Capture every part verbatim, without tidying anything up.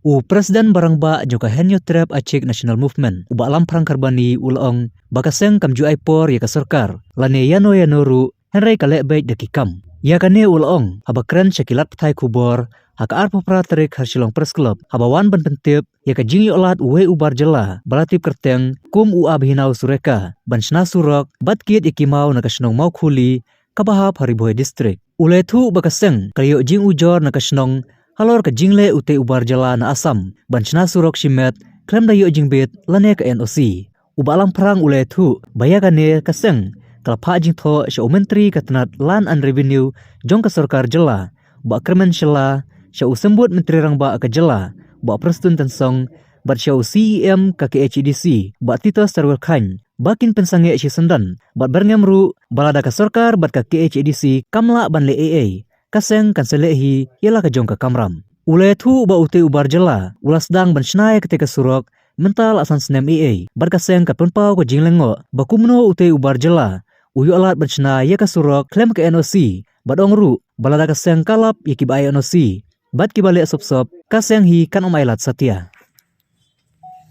U President ba rangbah jong ka Hynñiewtrep Achik National Movement, u Bah Lamphrang Kharbani, u la ong ba ka seng kam ju ai por ïa ka sorkar lane ïano ïano ruh, hynrei ka leh beit da ki kam. Ïa kane u la ong haba kren sha ki lad pathai khubor ha ka arphew phra tarik ha Shillong Press Club, haba wan ban pyntip ïa ka jingïoh lad uwei u bar jylla ba la tip kyrteng kum u Abhinav Sureka ban shna surok bad kit ïa ki maw na ka shnong Mawkhuli kaba hap ha Ri Bhoi District. U la ïathuh ba ka seng ka la ïoh jingujor na ka shnong halor ka jingleh utei u bar jylla na Assam ban shna surok shimet khlem da ïoh jingbit lane ka N O C. U Bah Lamphrang u la ïathuh ba ïa kane ka seng ka la phah jingthoh sha u Myntri ka tnat Land and Revenue jong ka sorkar jylla, Bah Kyrmen Shylla, sha u Symbud Myntri Rangbah ka jylla, Bah Prestone Tynsong, bad sha u C E M ka K H A D C, Bah Titos Terwel Chyne, ba kin pynsangeh shisyndon bad byrngem ruh ba lada ka sorkar bad ka K H A D C kam lah ban leh ei ei, ka seng kan sa leh hi ïa la ka jong ka kamram. U la ïathuh ba utei u bar jylla u la sdang ban shna ïa katei ka surok mynta la san snem ei ei, bad ka seng ka pynpaw ka jinglyngngoh ba kumno utei u bar jylla u ïoh lad ban shna ïa ka surok khlem ka N O C, bad ong ruh ba lada ka seng ka lap ïa kiba ai N O C bad kiba leh sop sop, ka seng hi kan ym ai lad satia.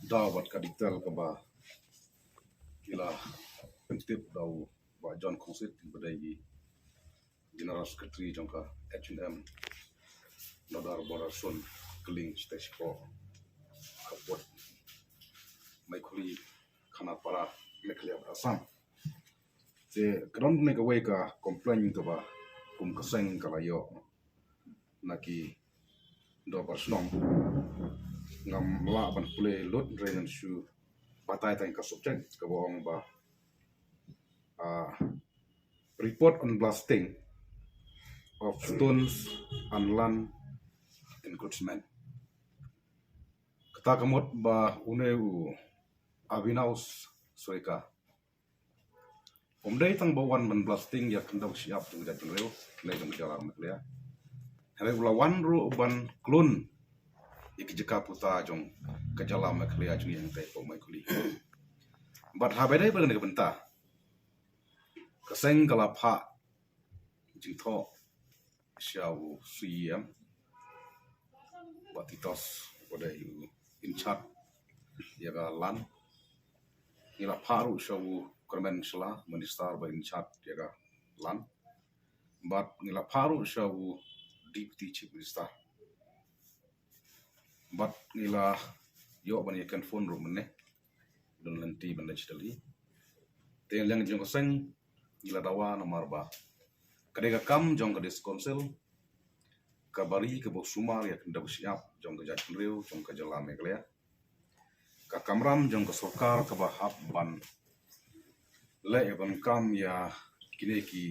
Daw bad ka detail kaba ki la pyntip da u Bah John Khongsit, ba dei i General Secretary jong ka H N M, Nadar Border Zone Kylling State Shipor, ka pud Maikhuli, Khanapara, Meghalaya, Assam. Te ka don kane kawei ka complaint kaba kum ka seng ka la ïoh na ki dorbar shnong. Ngam lah ban pule lut hynrei ngan shu batai tang ka subject kaba ong ba, ah, report on blasting of stones and land encroachment. Kata ka mut ba une u Abhinav Sureka um dei tang ba wan ban blasting ïa ka khyndew ka shyiap jong ka jaitbynriew ne jong ka jylla Meghalaya. Hynrei u la wan ruh ban klun ïa ka jaka puta jong ka jylla Meghalaya jong ngi hangtei hapoh Maikhuli. Bad haba ïadei bad kane ka bynta, ka seng ka la phah jingthoh sha u C E M, Bah Titos, uba dei u in charge ïa ka land. Ngi la phah ruh sha u Kyrmen Shylla, Minister ba in charge ïa ka land. Bad ngi la phah ruh sha u Deputy Chief Minister. Bad ngi la ïoh ban ïa confirm ruh mynne. Don lynti ban leit sha Delhi. Te liang jong ka seng ngi la dawa namar ba ka dei ka kam jong ka District Council kaba ri kaba sumar ïa ka khyndew ka shyiap jong ka jaitbynriew jong ka jylla Meghalaya. Ka kamram jong ka sorkar kaba hap ban leh ïa ban kam ïa kine ki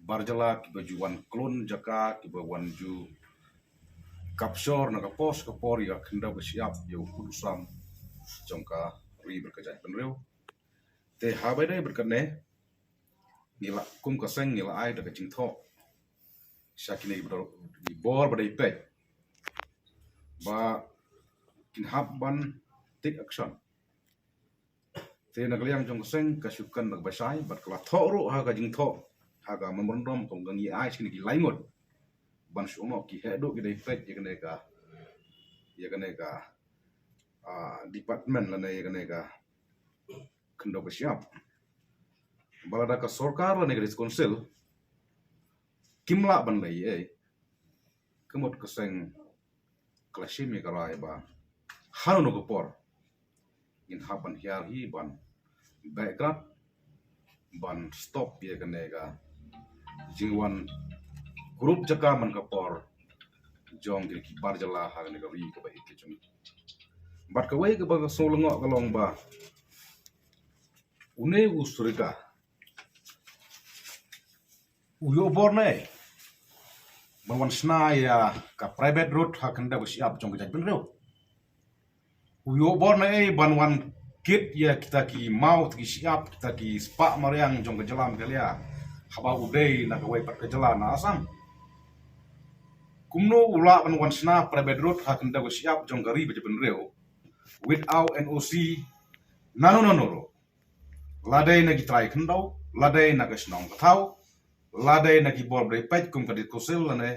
bar jylla kiba ju wan klun jaka, kiba wan ju capture na ka por sha ka por ïa ka khyndew ka shyiap, ïa u kut u sam jong ka ri bad ka jaitbynriew. Te haba ïadei bad kane, ngi la kum ka seng ngi la ai da ka jingthoh sha kine ki bor, ki bor ba dei peit ba kin hap ban take action. Te na ka liang jong ka seng ka shu kren da kaba shai bad ka la thoh ruh ha ka jingthoh ha ka memorandum kum ka ngi ai sha kine ki lai ngut ban shu ong ki heh duh ki dei peit ïa kane ka, ïa kane ka, ah, department lane ïa kane ka khyndew ka shyiap. Ba lada ka sorkar lane ka District Council kim lah ban leh ei ei, ka mut ka seng ka la shim ïa ka rai ba hano hano ka por ngin hap ban hiar hi ban beh krad ban stop ïa kane ka jingwan kurup jaka man ka por jong kine ki bar jylla ha kane ka ri kaba ïeit ka jong ngi. Bad kawei kaba ka sngewlyngngoh ka long ba une u Sureka u ïoh bor ne ban wan shna ïa ka private road ha khyndew ka shyiap jong ka jaitbynriew. U ïoh bor ne ban wan kit ïa kita ki maw, kita ki shyiap, kita ki spah mariang jong ka jylla Meghalaya haba u dei na kawei pat ka jylla na Assam. Kumno u lah ban wan shna private road ha khyndew ka shyiap jong ka ri bad jaitbynriew without N O C nano nano ruh? Lada na ki trai khyndew, lada na ka shnong ka thaw, lada na ki bor ba dei peit kum ka District Council lane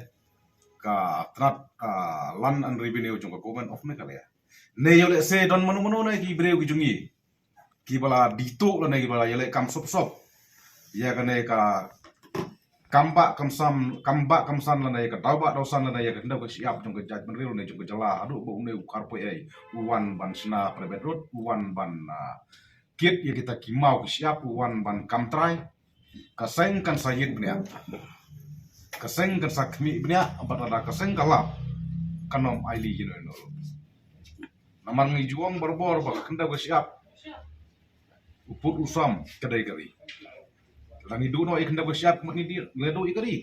ka tnat, ah, Land and Revenue jong ka Government of Meghalaya. Ne ïoh lehse don mano mano na ki briew ki jong ngi kiba la dih tuh lane kiba la ïaleh kam sop sop ïa kane ka kam bah kam san, kam bah kam san lane ka daw bah daw san lane ïa ka khyndew ka shyiap jong ka jaitbynriew ne jong ka jylla haduh ba une u kharpoi ei u wan ban shna private road, u wan ban, ah, kit ïa kita ki maw ki shyiap, u wan ban kam trai. Ka seng kan sa ïit bniah, ka seng kan sa khmih bniah, bad lada ka seng ka lap kan ym ailad ïa no no. Namar ngi ju ong barabor ba ka khyndew ka shyiap u pud u sam ka dei ka ri. Lada ngi duh noh ïa ka khyndew ka shyiap, ngi duh ïa ka ri.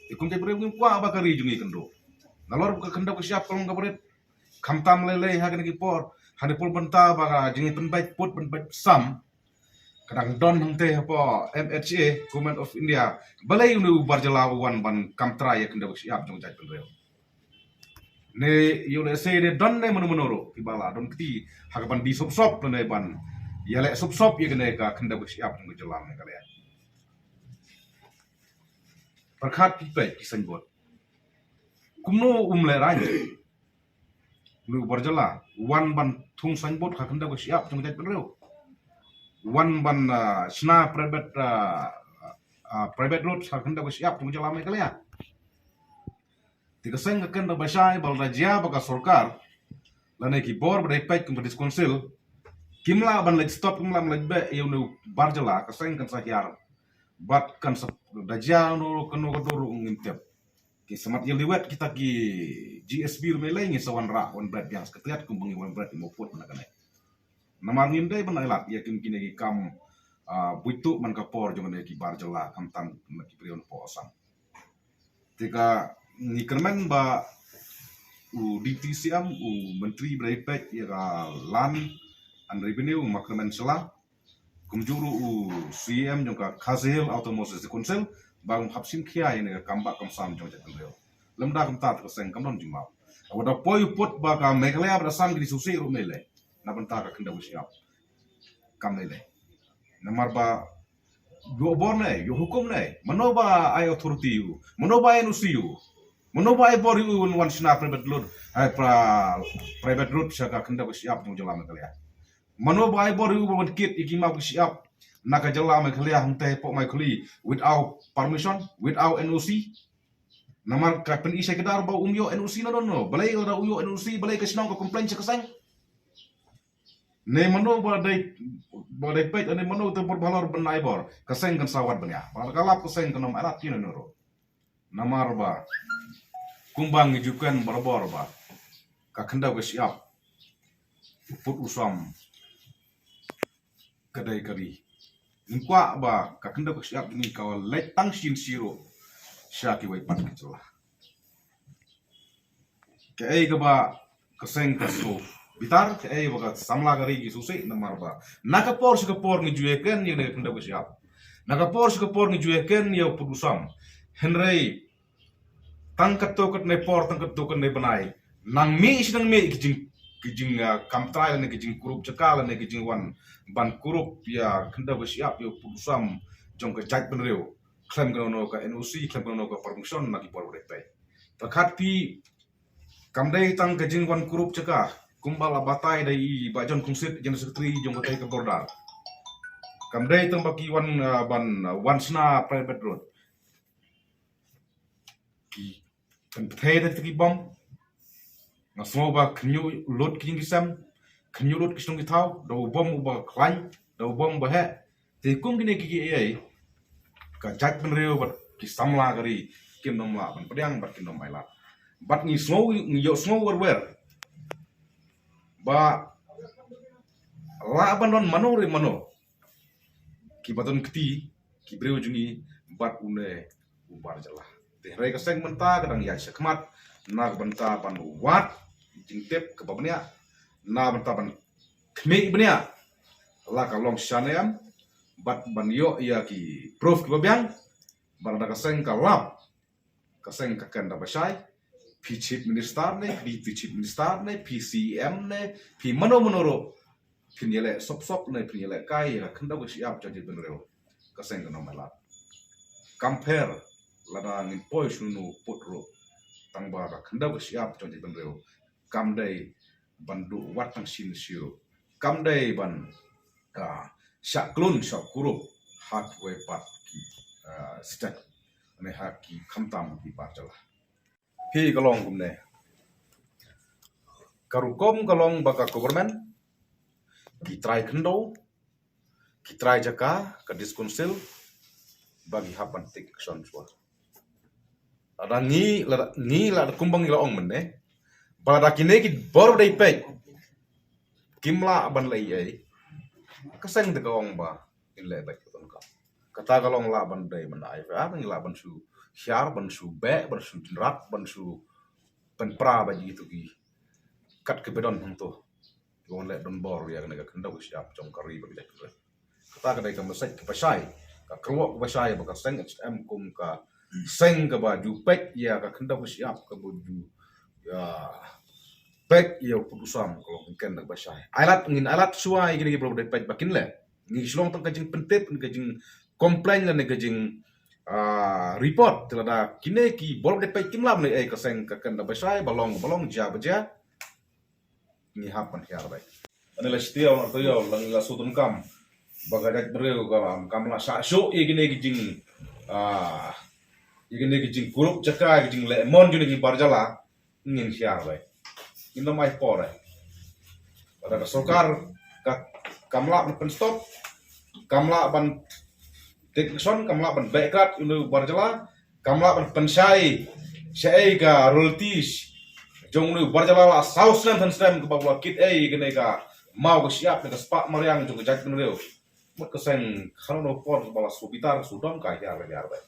Te kumta briew ngim kwah ba ka ri jong ngi kan duh. Nalor ka khyndew ka shyiap ka long kaba rit, khamtam lei lei ha kine ki por, ha kine por bynta ba ka jingpynbeit pud pynbeit sam ka dang don hangtei hapoh M H A, Government of India. Balei une u bar jylla u wan ban kam trai ïa ka khyndew ka shyiap jong ka jaitbynriew? Ne ïoh lehse ne don ne mano mano ruh kiba la don kti ha ka ban dih sop sop lane ban ïaleh sop sop ïa kane ka khyndew ka shyiap jong ka jylla Meghalaya. Pyrkhat phi peit ki signboard. Kumno um lehrain? Une u bar jylla u wan ban thung signboard ha ka khyndew ka shyiap jong ka jaitbynriew, u wan ban, ah, shna private, ah, ah, private road ha ka khyndew ka shyiap jong ka jylla Meghalaya. Te ka seng ka kynda ba shai ba lada jia ba ka sorkar lane ki bor ba dei peit kum ka District Council kim lah ban leit stop, kim lah ban leit beh ïa une u bar jylla, ka seng kan sa hiar. Bad kan sa da jia no kano ka dur ruh ngim tip. Ki smat ïa liwet kita ki G S B ruh me lei ngi sa wanrah wan bret biang sa ka tiat kum ba ngi wan bret ïa u pud na kane. Namar ngim dei ban ai lad ïa kim kine ki kam, ah, buit tuh man ka por jong kine ki bar jylla khamtam na ki briew na poh Assam. Te ka ngi kyrmen ba u Deputy C M, u Myntri ba dei peit ïa ka Land and Revenue, u ma kyrmen shala. Kumjuh ruh u C M jong ka Khasi Hills Autonomous District Council ba kum hap shim khia ïa kane ka kam bah kam san jong ka jaitbynriew. Lymda kumta te ka seng kam don jingmap. Haba da poi u pud ba ka Meghalaya bad Assam ki dei sngewsih ruh me lei na bynta ka khyndew ka shyiap. Kam lei lei. Namar ba ïoh bor ne, ïoh hukum ne, mano ba ai authority ïa u, mano ba ai N O C ïa u, mano ba ai bor ïa u wan shna private road, ai pra-, private road sha ka khyndew ka shyiap jong ka jylla Meghalaya? Mano ba ai bor ïa u ban kit ïa ki maw ki shyiap na ka jylla Meghalaya hangtei hapoh Maikhuli without permission, without N O C? Namar ka pyni sha ki dar ba um ïoh N O C na don no. Balei lada u ïoh N O C, balei ka shnong ka complain sha ka seng? Ne mano ba dei, ba dei peit, ne mano te bor ba halor ban ai bor? Ka seng kan sa wad bniah. Ba ka lap ka seng kan ym ai lad ïa no no ruh. Namar ba kumba ngi ju kren barabor ba ka khyndew ka shyiap, u pud u sam ka dei ka ri. Ngim kwah ba ka khyndew ka shyiap jong ngi ka leit tang shisien shisien ruh sha kiwei pat ki jylla. Kaei kaba ka seng ka sngewbitar, kaei ba ka samla ka ri ki sngewsih, namar ba na ka por sha ka por ngi ju ïakren ïa kane ka khyndew ka shyiap. Na ka por sha ka por ngi ju ïakren ïa u pud u sam. Hynrei tang katto katne por, tang katto katne bnai, nang mih shi nang mih ki jing, ki jing, ah, kam trai lane ki jingkurup jaka lane ki jingwan ban kurup ïa ka khyndew ka shyiap, ïa u pud u sam jong ka jaitbynriew khlem kano kano ka N O C, khlem kano kano ka permission na ki bor ba dei peit. Pyrkhat phi, kam dei tang ka jingwan kurup jaka kumba la batai da i Bah John Khongsit, General Secretary jong katei ka border. Kam dei tang ba ki wan, ah, ban, ah, wan shna private road. Ki pynthei da ki bom. Nga sngew ba khynñiuh lut ki ïing ki sem, khynñiuh lut ki shnong ki thaw da u bom uba khlaiñ, da u bom uba heh. Te kum kine ki, kiei ka jaitbynriew bad ki samla ka ri kin ym lah ban pdiang bad kin ym ai lad. Bad ngi sngew, ngi ïohsngew wer wer ba lah ban don mano re mano kiba don kti ki briew jong ngi bad une u bar jylla. Te hynrei ka seng mynta ka dang ïaid shakhmat na ka bynta ban wad jingtip kaba bniah, na bynta ban khmih bniah la ka long sha ne em, bad ban ïoh ïa ki proof kiba biang ba lada ka seng ka lap, ka seng ka kren da ba shai, phi Chief Minister ne, phi Deputy Chief Minister ne, phi C M ne, phi mano mano ruh, phin ïaleh sop sop ne phin ïaleh kai ïa ka khyndew ka shyiap jong ka jaitbynriew, ka seng kan ym ai lad. Compare lada ngin poi sha une u pud ruh, Tang ba ka khyndew ka shyiap jong jaitbynriew kam dei ban duh wat tang shisien shuh. Kam dei ban, ah, shah klun shah kurup ha kiwei pat ki, ah, state ne ha ki khamtam ki bar jylla. Phi ka long kumne. Ka rukom ka long ba ka government, ki trai khyndew, ki trai jaka, ka district council, ba ki hap ban take action shuwa. Lada ngi, lada ngi, lada kumba ngi la ong mynne, ba lada kine ki bor ba dei peit kim lah ban leh ei ei, ka seng te ka ong ba kin leh beit ka ton ka. Kata ka long lah ban dei ban ai fa, ngi lah ban shu hiar, ban shu beh, ban shu jynrat, ban shu pynpra bad ïa kito ki kat kiba don hangto. Ki wan leh donbor ïa kane ka khyndew ka shyiap jong ka ri bad ka jaitbynriew. Kata ka dei ka message kaba shai, ka kyrwoh kaba shai ba ka seng H T M kum ka seng kaba ju peit ïa ka khyndew ka shyiap, kaba ju, ïa, peit ïa u pud u sam, ka long ka ken kaba shai. Ai lad, ngin ai lad shuwa ïa kine ki bor ba dei peit ba kin leh. Ngi shu long tang ka jingpyntip, ka jingcomplain lane ka jing, ah, report. Te lada kine ki bor ba dei peit kim lah ban leh ei, ka seng ka ken kaba shai, ba long ba long, jia ba jia, ngi hap ban hiar beit. Ani la shtia, la to ïa, la ngi la shu donkam ba ka jaitbynriew ka lam kam la shah shuh ïa kine ki jing, ah, ïa kine ki jingkurup jaka, ki jingleh mon jong kine ki bar jylla, ngin hiar beit. Ngin ym ai por ei. Lada ka sorkar ka, kam lah ban pynstop, kam lah ban take action, kam lah ban beh krad ïa une u bar jylla, kam lah ban pynshai shaei ka royalties jong une u bar jylla la saw snem san snem kaba u la kit ei ïa kane ka maw ka shyiap ne ka spah mariang jong ka jaitbynriew. Mut ka seng, khano no por ba la shu bitar, shu dom, ka hiar, hiar beit.